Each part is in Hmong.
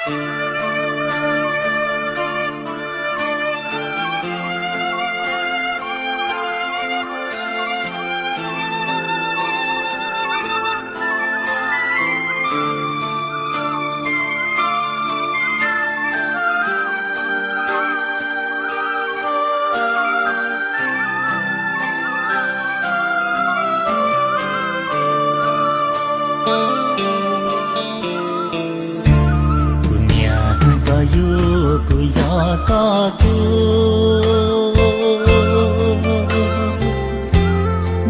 Kuv niam koj yug kuv yog koj tug,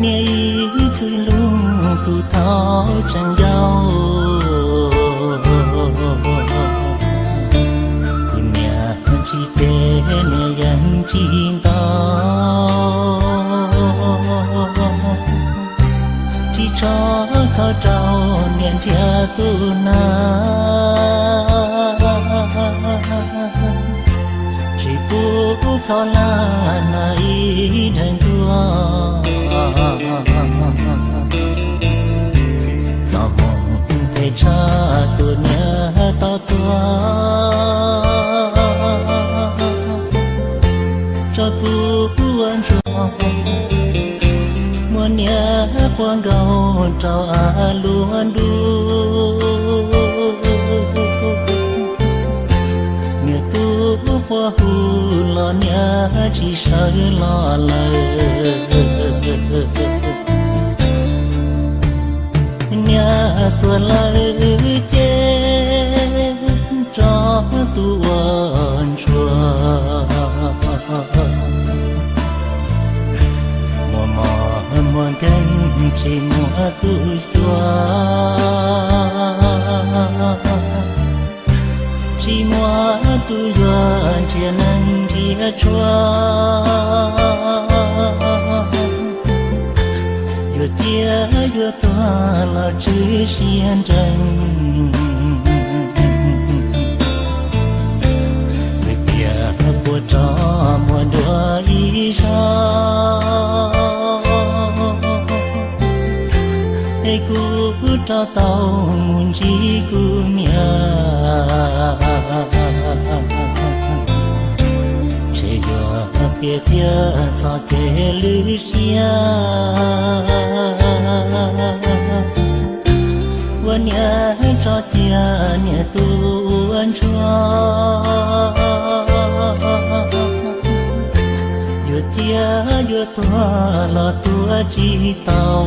niam ib txwm lug kuv thaum tseem yau. Kuv niam tsis cem niam yeej tsis ntaus, tsis tso khau rau niam nrhiav tus na. Tsis pub khau laj na ib daim ntuj, txoj hmoo phem tshaj kuv niam tau tuag. Tso kuv ua ntsuag, muab niam quaj nkaus rau av luab ntuj. Niam tub quaj hu los niam tsis sawv los lawm. Niam tuag lawm ces tso tus ua ntsuag, muaj mob muaj nkeeg tsis muaj tus xyuas, tsis muaj tus yuav nrhiav neeg nrhiav tshuaj. Yuav ciaj yuav tuag los tswv siab nrees, vim tias puas rov muaj dua ib zaug, es kuv rov tau mus ntsib kuv niam. Ntshe yuav piav thiab txoj kev lwj siab, ua niam tso cia niam tus ua ntsuag. Yuav ciaj yuav tuag los tuag tsis tau.